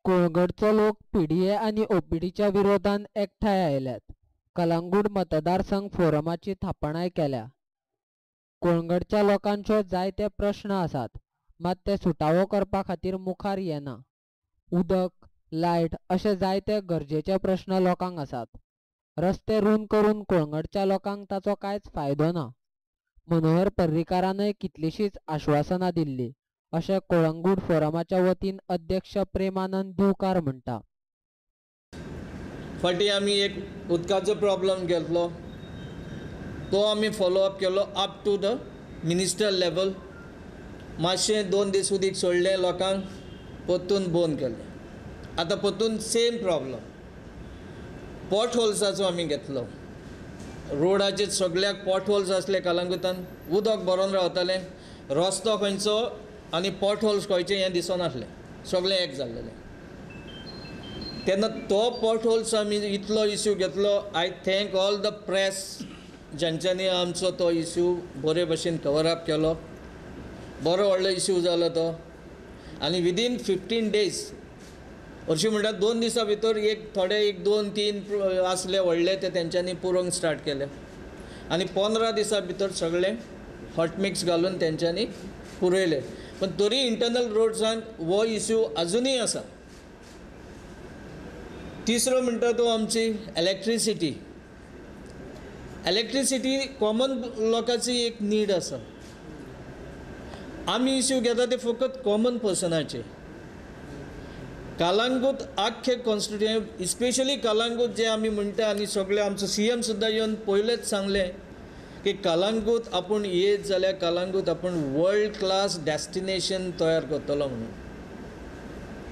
कोळंगूटचो लोक पीडीए आनी ओपीडीच्या विरोधान एकठांय आयल्यात. कलंगूट मतदारसंघ फोरमाची थापणाय केल्या. कोळंगूटच्या लोकांच्यो जायते प्रस्न आसात, मात ते सुटावो करपा खातीर मुखार येना. उदक, लायट अशे जायते गरजेचे प्रस्न लोकांक आसात. रस्ते रूंद करून कोळंगूटच्या लोकांक ताचो कांयच फायदो ना. मनोहर पर्रीकारानय कितलीशींच आश्वासनां दिल्लीं अशें कोळंगूट फोरमाच्या वतीन अध्यक्ष प्रेमानंद दिवकार म्हणटा. फाटीं आमी एक उदकाचो प्रॉब्लम घेतलो, तो आमी फॉलोअप केलो up to the minister level. मातशें 2 दीस उदीक सोडलें लोकांक, परतून बंद केलें. आतां परतून सेम प्रॉब्लम. पॉट होल्साचो आमी घेतलो, रोडाचेर सगळ्याक पॉट होल्स आसले. कलंगूटान उदक भरून रावतालें, रस्तो खंयचो आनी पॉट होल्स खंयचे हें दिसनासलें, सगळें एक जाल्लें. तेन्ना तो पॉट होल्स आमी इतलो इश्यू घेतलो. I thank all the press ज्यांच्यांनी आमचो तो इश्यू बरे भशेन कवर अप केलो. बरो व्हडलो इश्यू जालो तो. आनी विदीन 15 डेज, हरशीं म्हणल्यार 2 दिसां भितर एक थोडे एक 2 3 आसले व्हडले ते तेंच्यांनी पुरोवंक स्टार्ट केले आनी 15 दिसां भितर सगळे हॉटमिक्स घालून तेंच्यांनी पुरयले. पण तरी इंटरनल रोड्सान हो इश्यू अजुनूय आसा. तिसरो म्हणटा तो आमची इलेक्ट्रिसिटी. इलेक्ट्रिसिटी कॉमन लोकांची एक नीड आसा. आमी इश्यू घेता ते फकत कॉमन पर्सनाचे. कलंगूट आख्खे कॉन्स्टिट्युएंट, स्पेशली कलंगूट जे आमी म्हणटा, आनी सगळे आमचो सी एम सुद्दां येवन पयलेच सांगलें की कलंगूट आपूण येत जाल्यार कलंगूट आपूण वर्ल्ड क्लास डेस्टिनेशन तयार करतलो म्हणून.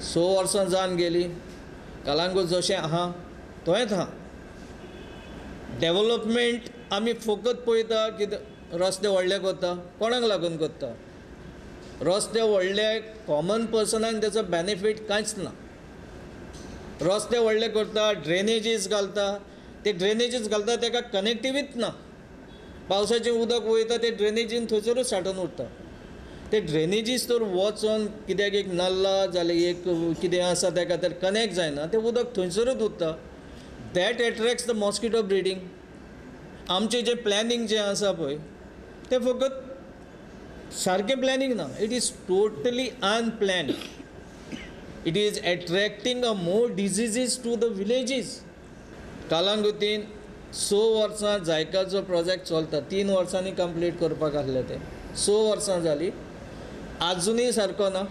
6 वर्सां जावन गेली, कलंगूट जशें आहा थंयच आहा. डेवलपमेंट आमी फकत पळयता की रस्ते व्हडले करता, कोणाक लागून करता? रस्ते व्हडले कॉमन पर्सनाक तेचो बेनिफीट कांयच ना. रस्ते व्हडले करता, ड्रेनेजीस घालता, ते ड्रेनेजीस घालता तेका कनेक्टिवीच ना. पावसाचें उदक वयता ते ड्रेनेजीन थंयसरूच सांठोवन उरता. ते ड्रेनेजीस तर वचोन कित्याक एक नल्ला जाल्यार एक कितें आसा तेका तर कनेक्ट जायना, तें उदक थंयसरूच उरता. That attracts the mosquito breeding. आमचें जें प्लॅनिंग जें आसा पळय तें फकत सारकें प्लॅनिंग ना. It is totally unplanned. It is attracting a more diseases to the villages. कलंगुटीन 6 वर्सां जायकाचो प्रोजेक्ट चलता, 3 वर्सांनी कंप्लीट करपाक आसलें तें, 6 वर्सां जालीं आजुनूय सारको ना.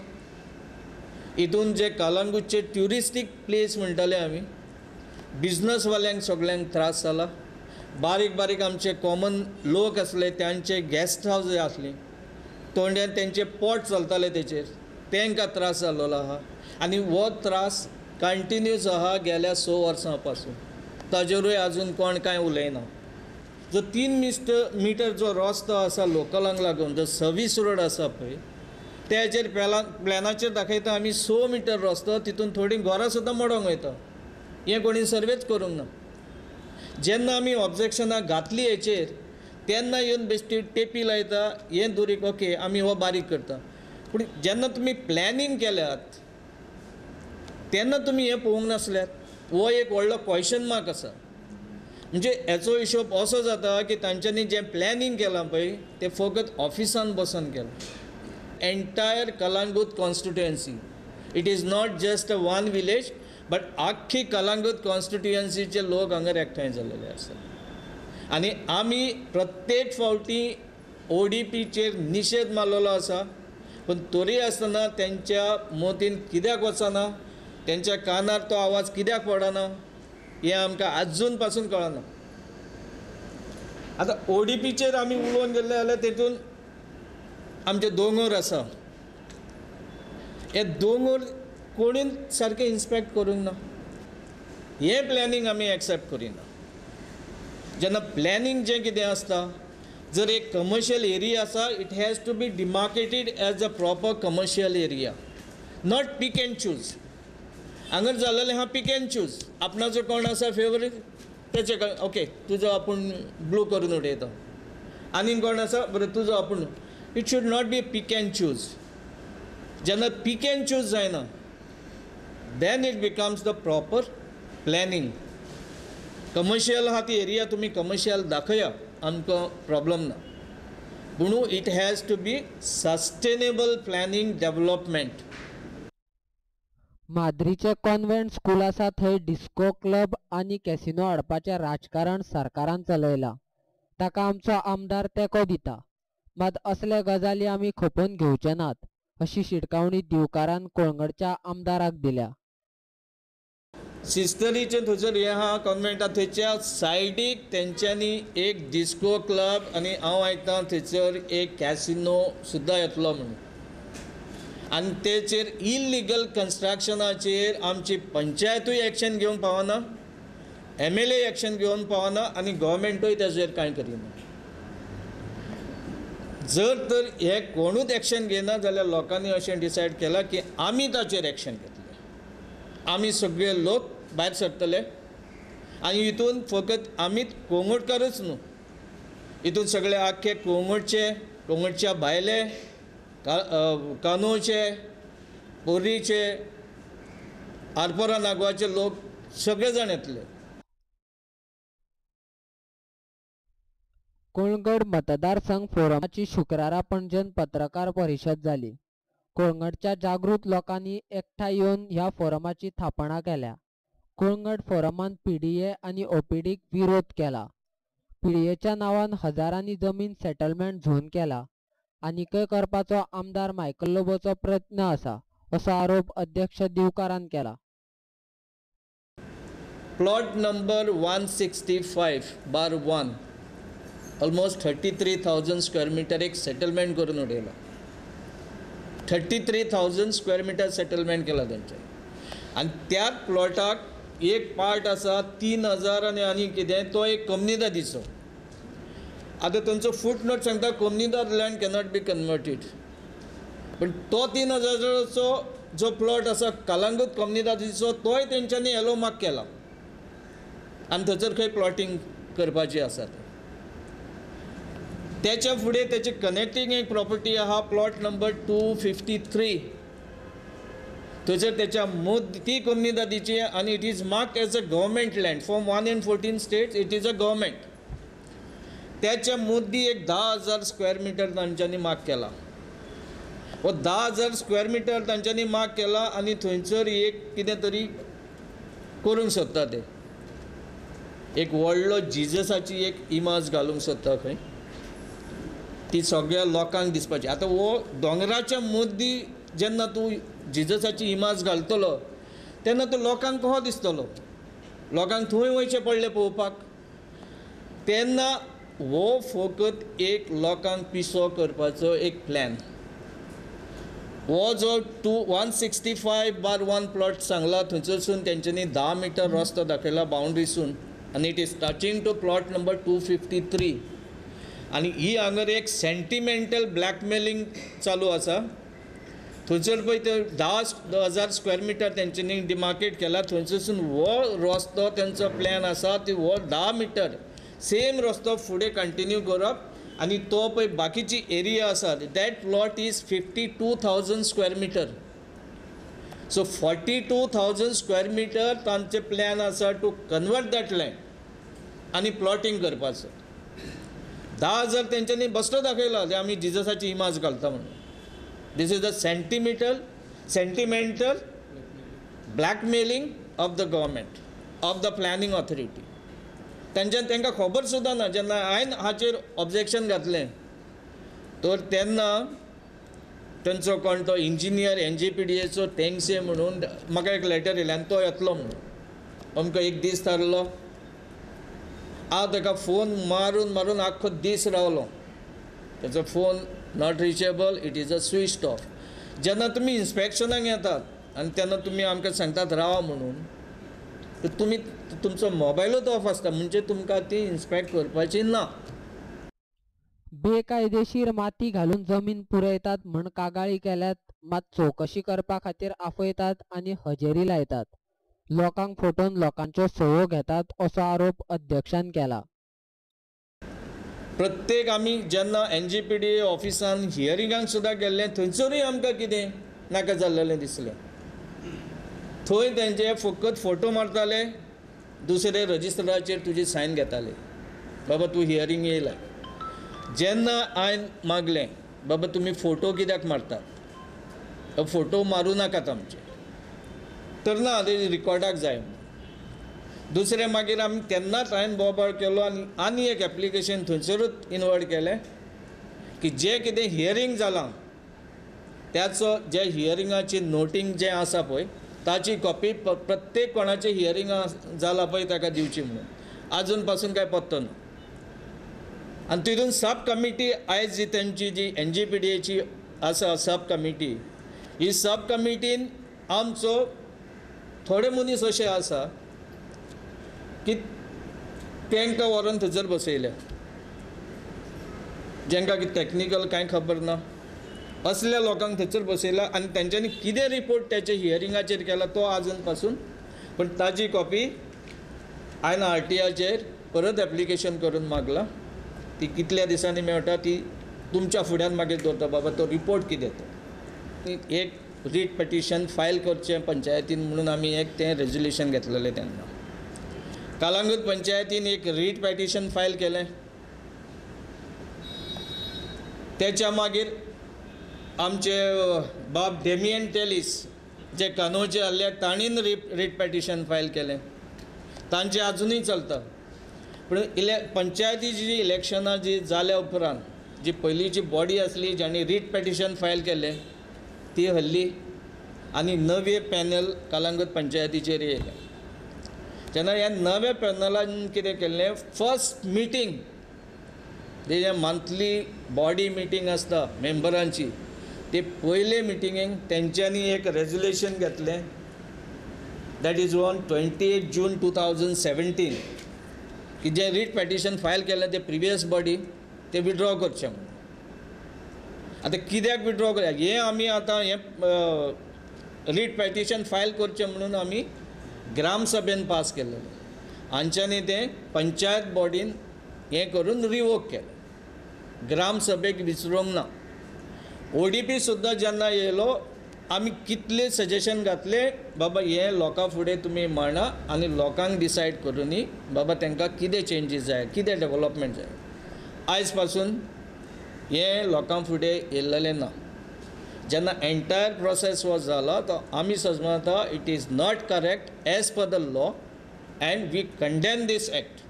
हितून जे कलंगूटचे ट्युरिस्टीक प्लेस म्हणटाले आमी, बिजनसवाल्यांक सगळ्यांक त्रास जाला. बारीक बारीक आमचे कॉमन लोक आसले तांचे गॅस्ट हावज आसली, तोंड्यान तेंचे पोट चलताले तेचेर, तांकां त्रास जाल्लो आहा. आनी हो त्रास कंटिन्यूस आहा गेल्या 6 वर्सां पासून. ताजेरूय आजून कोण कांय उलयना. जो 3 मिटर जो रस्तो आसा लोकलांक लागून, जो सर्वीस रोड आसा पळय तेचेर प्लॅनाचेर दाखयता आमी 6 मिटर रस्तो, तितून थोडीं घरां सुद्दां मोडोंक वयता. हें कोणी सर्वेच करूंक ना. जेन्ना आमी ऑब्जेक्शनां घातली हेचेर तेन्ना येवन बेश्टी टेपी लायता, हें दुरीक ओके आमी हो बारीक करता. पूण जेन्ना तुमी प्लॅनिंग केल्यात तेन्ना तुमी हें पळोवंक नासल्यात, हो एक व्हडलो क्वेश्चन मार्क आसा. म्हणजे हेचो हिशोब असो जाता की तांच्यांनी जें प्लॅनिंग केलां पळय तें फकत ऑफिसान बसून केलां. Entire Calangute constituency, it is not just a one village, but आख्खी कलंगूट कॉन्स्टिट्युएन्सीचे लोक हांगा एकठांय जाल्लेले आसात. आनी आमी प्रत्येक फावटी ओडीपीचेर निशेध मारलेलो आसा, पूण तरी आसतना तेंच्या मतीन कित्याक वचना, तेंच्या कानार तो आवाज कित्याक पडना हें आमकां आजून पासून कळना. आतां ओडीपीचेर आमी उलोवन गेले जाल्यार तेतून आमचे दोंगर आसा, हे दोंगर कोणीन सारकें इन्स्पेक्ट करूंक ना. हें प्लॅनिंग आमी एक्सेप्ट करिना. जेन्ना प्लॅनिंग जें कितें आसता, जर एक कमर्शियल एरिया आसा, it has to be demarcated as a proper commercial area, not pick and choose. हांगर जाल्लेलें आहा पीक एंड चूज, आपणाचो कोण आसा फेवरेट तेचे ओके तुजो आपूण ब्लू करून उडयता, आनीक कोण आसा बरें तुजो आपूण. It should not be pick and choose. जेन्ना पीक एंड चूज जायना Then it becomes the proper planning. Commercial आहा ती एरिया तुमी कमर्शियल दाखया, आमकां प्रॉब्लम ना, पूण it has to be sustainable planning development. माद्रीचे convent school आसा थंय डिस्को क्लब आनी कॅसिनो हाडपाचें राजकारण सरकारान चलयलां. ताका आमचो आमदार तेंको दिता. मात असले गजाली आमी खपोवन घेवचे नात अशी शिटकावणी दिवकारान कोळंगडच्या आमदाराक दिल्या. सिस्टरीचें थंयसर हें आहा कॉन्वेंट आहा थंयच्या सायडीक तेंच्यांनी एक डिस्को क्लब आनी हांव आयकतां थंयसर एक कॅसिनो सुद्दां येतलो म्हणून. आनी तेचेर इलिगल कन्स्ट्रक्शनाचेर आमची पंचायतूय एक्शन घेवंक पावना, MLA action घेवन पावना आनी गव्हर्मेंटूय ताचेर कांय करिना. जर तर हे कोणूच एक्शन घेयना जाल्यार लोकांनी अशें डिसायड केलां की आमी ताचेर एक्शन घेतले, आमी सगळे लोक भायर सरतले. आनी हितून फकत आमीच कोंगोटकारच न्हू, हितून सगळे आख्खे कोंगोटचे, कोंगोटच्या भायले, कानोचे, पोरीचे, आरपोरा नागवाचे लोक सगळे जाण येतले. कोळंगड मतदारसंघ फोरमाची शुक्रारा पणजेन पत्रकार परिशद जाली. कोळंगडच्या जागृत लोकांनी एकठांय येवन ह्या फोरमाची थापणा केल्या. कोळंगड फोरमान PDA आनी OPDक विरोध केला. PDAच्या नांवान हजारांनी जमीन सेटलमेंट झोन केला आनीकय करपाचो आमदार मायकल लोबोचो प्रयत्न आसा असो आरोप अध्यक्ष दिवकारान केला. Plot number 165/1 almost 33,000 square meter एक सेटलमेंट करून उडयला. 33,000 स्क्वेअर मिटर सेटलमेंट केला तेंच्यानी. आनी त्या प्लॉटाक एक पार्ट आसा 3,000 आनी आनी कितें तो एक कोमनिदादीचो. आतां तांचो फूट नोट सांगता Comunidade land cannot be converted, पूण तो 3,000चो जो प्लॉट आसा कलंगूट कोमनिदादीचो तोय तेंच्यांनी येलो मार्क केला आनी थंयसर खंय प्लॉटींग करपाची आसा. त्याच्या फुडें त्याची कनेक्टींग एक प्रॉपर्टी आहा प्लॉट नंबर 253, थंयसर त्याच्या मुद ती कोमनिदादीची आनी it is marked as a government land from 1 in 14 states it is a government. त्याच्या मुद्दी एक 10,000 स्क्वेअर मिटर तांच्यांनी मार्क केला. हो 10,000 स्क्वेअर मिटर तांच्यांनी मार्क केला आनी थंयसर एक कितें तरी करूंक सोदता ते, एक व्हडलो जिजसाची एक इमाज घालूंक सोदता खंय, ती सगळ्या लोकांक दिसपाची. आतां हो दोंगराच्या मदीं जेन्ना तूं जिजसाची इमाज घालतलो तेन्ना तो लोकांक कसो दिसतलो, लोकांक थंय वयचें पडलें पळोवपाक. तेन्ना हो फकत एक लोकांक पिसो करपाचो एक प्लॅन. हो जो 165/1 प्लॉट सांगला थंयसरसून तेंच्यांनी 10 मिटर रस्तो दाखयला बाउंड्रीसून आनी it is touching to plot number 253. आनी ही हांगर एक सेंटिमेंटल ब्लॅकमेलिंग चालू आसा. थंयसर पळय ते 10,000 स्क्वेअर मिटर तेंच्यांनी डिमार्केट केला, थंयसरसून हो रस्तो तेंचो प्लॅन आसा ती हो 10 मिटर सेम रस्तो फुडें कंटिन्यू करप आनी तो पळय बाकीची एरिया आसा that plot is 52,000 square meter. So 42,000 square meter तांचे प्लॅन आसा टू कन्वर्ट that land आनी प्लॉटींग करपाचो. 10,000 तेंच्यांनी बसलो दाखयला ते आमी जिजसाची इमाज घालता म्हणून. This is the sentimental blackmailing of the government, of the planning authority. तेंच्यान तांकां खबर सुद्दां ना. जेन्ना हांवें हाचेर ऑब्जेक्शन घातलें तर तेन्ना तेंचो कोण तो इंजिनियर NGPDAचो टेंगसे म्हणून म्हाका एक लेटर येयलें आनी तो येतलो म्हणून अमको एक दीस थारलो. हांव ताका फोन मारून मारून आख्खो दीस रावलो, ताचो phone not reachable, it is a switch off. जेन्ना तुमी इन्स्पेक्शनाक येतात आनी तेन्ना तुमी आमकां सांगतात रावा म्हणून, तर तुमी तुमचो मोबायलूच ऑफ आसता म्हणजे तुमकां ती इन्स्पेक्ट करपाची ना. बेकायदेशीर माती घालून जमीन पुरयतात म्हण कागाळी केल्यात, मात चवकशी करपा खातीर आफयतात आनी हजेरी लायतात. लोकांक फटोवन लोकांच्यो सयो घेतात असो आरोप अध्यक्षान केला. प्रत्येक आमी जेन्ना NGPDA ऑफिसान हियरिंगाक सुद्दां गेल्ले थंयसरूय आमकां कितें नाका जाल्लें दिसलें. थंय तेंचे फकत फोटो मारताले, दुसरे रजिस्टराचेर तुजी सायन घेताले, बाबा तूं हियरींग येयला. जेन्ना हांवें मागलें बाबा तुमी फोटो कित्याक मारतात, फोटो मारूं नाकात आमचे, तर ना ते रिकॉर्डाक जाय. दुसरें मागीर आमी तेन्नाच हांवें बोबाळ केलो आनी आनी एक एप्लिकेशन थंयसरूच इनवर्ड केलें की जें कितें हियरींग जालां त्याचो जे हियरिंगाची नोटींग जें आसा पळय ताची कॉपी प्रत्येक कोणाचें हियरींग जालां पळय ताका दिवची म्हणून. आजून पासून कांय पत्तो ना. आनी तितून सब कमिटी आयज जी तेंची जी NGPDAची आसा सब कमिटी, ही सब कमिटीन आमचो थोडे मनीस अशे आसा की तांकां व्हरून थंयसर बसयल्या, जांकां की टॅक्निकल कांय खबर ना असल्या लोकांक थंयसर बसयला आनी तेंच्यांनी कितें रिपोर्ट त्याच्या हियरिंगाचेर केला तो आजून पासून, पण ताजी कॉपी हांवें RTIचेर परत एप्लिकेशन करून मागला. ती कितल्या दिसांनी मेळटा ती तुमच्या फुड्यान मागीर दवरता बाबा तो रिपोर्ट कितें तो. एक रीट पिटिशन फायल करचें पंचायतीन म्हणून आमी एक तें रेजोल्युशन घेतलेलें तेन्ना. कलांगूट पंचायतीन एक रीट पिटिशन फायल केलें. तेच्या मागीर आमचे बाब डेमियन टेलीस जे कानोचे आहले ताणीन रीट पिटिशन फायल केलें, तांचें आजुनूय चलता. पूण पंचायतीची जी इलेक्शनां जी जाल्या उपरांत जी पयलींची बॉडी आसली जांणी रीट पिटिशन फायल केलें ती हल्ली आनी नवे पॅनल कलांगूट पंचायतीचेर येयलें. तेन्ना ह्या नव्या पॅनलान कितें केल्लें, फर्स्ट मिटींग जे मंथली बॉडी मिटींग आसता मेंबरांची ते पयले मिटिंगेक तेंच्यांनी एक रेजोल्युशन घेतलें, that is on 28 June 2017 की जे रीट पिटिशन फायल केलें ते प्रिवियस बॉडी ते विड्रॉ करचें म्हणून. आतां कित्याक विड्रॉ कर हें आमी आतां हें रीट पिटिशन फायल करचें म्हणून आमी ग्रामसभेन पास केल्लें, हांच्यांनी तें पंचायत बॉडीन हें करून रिवोक केलें. ग्रामसभेक विचारूंक ना. ODP सुद्दां जेन्ना येयलो आमी कितले सजेशन घातले बाबा हें लोकां फुडें तुमी मांडा आनी लोकांक डिसायड करुनी बाबा तांकां कितें चेंजीस जाय, कितें डेवलपमेंट जाय. आयज पासून हें लोकां फुडें येयल्लें ना. जेन्ना एन्टायर प्रोसेस हो जाला तो आमी समजता it is not correct as per the law and we condemn this act.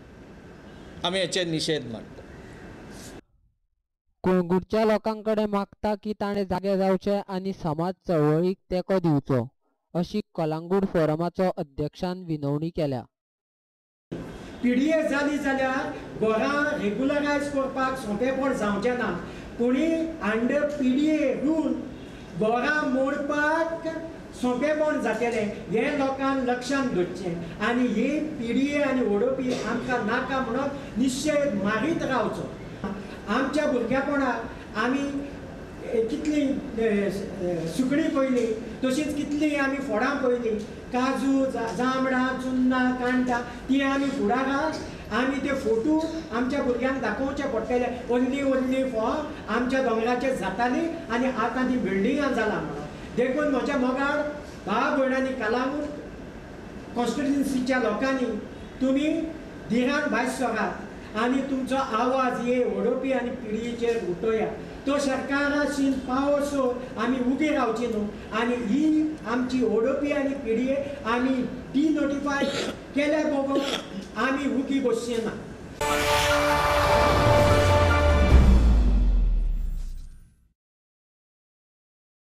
आमी हेचेर निशेध मांडटा. कळंगूटच्या लोकांकडे मागता की ताणें जागे जावचें आनी समाज चळवळीक तेंको दिवचो अशी कलांगूट फोरमाचो अध्यक्षान विनवणी केल्या. PDA जाली जाल्यार घरां रेगुलरायज करपाक सोंपेपण जावचें ना, पूण अंडर PDA rule घरां मोडपाक सोंपेपण जातलें हें लोकांक लक्षांत दवरचें आनी ही PDA आनी ODP आमकां नाका म्हणून निश्चय मारीत रावचो. आमच्या भुरगेपणाक आमी कितलीं सुकणीं पळयलीं, तशींच कितलीं आमी फोडां पळयलीं, काजू, जांबळां, चुन्नां, कांटां, तीं आमी फुडाराक आमी ते फोटो आमच्या भुरग्यांक दाखोवचे पडटले. ओन्ली ओन्ली फॉर आमच्या दोंगराचेर जाताली आनी आतां ती बिल्डिंगां जालां म्हणून. देखून म्हज्या मोगाळ भाव भयणांनी, कलांगूट कॉन्स्टिट्युन्सीच्या लोकांनी तुमी धिरान भायर सरात आनी तुमचो आवाज हे ODP आनी PDAचेर उठोया. तो सरकाराशीन पावसो आमी उबी रावची न्हू आनी ही आमची ODP आनी PDA आमी डिनोटिफाय केल्या बगर आमी उगी बसचे ना.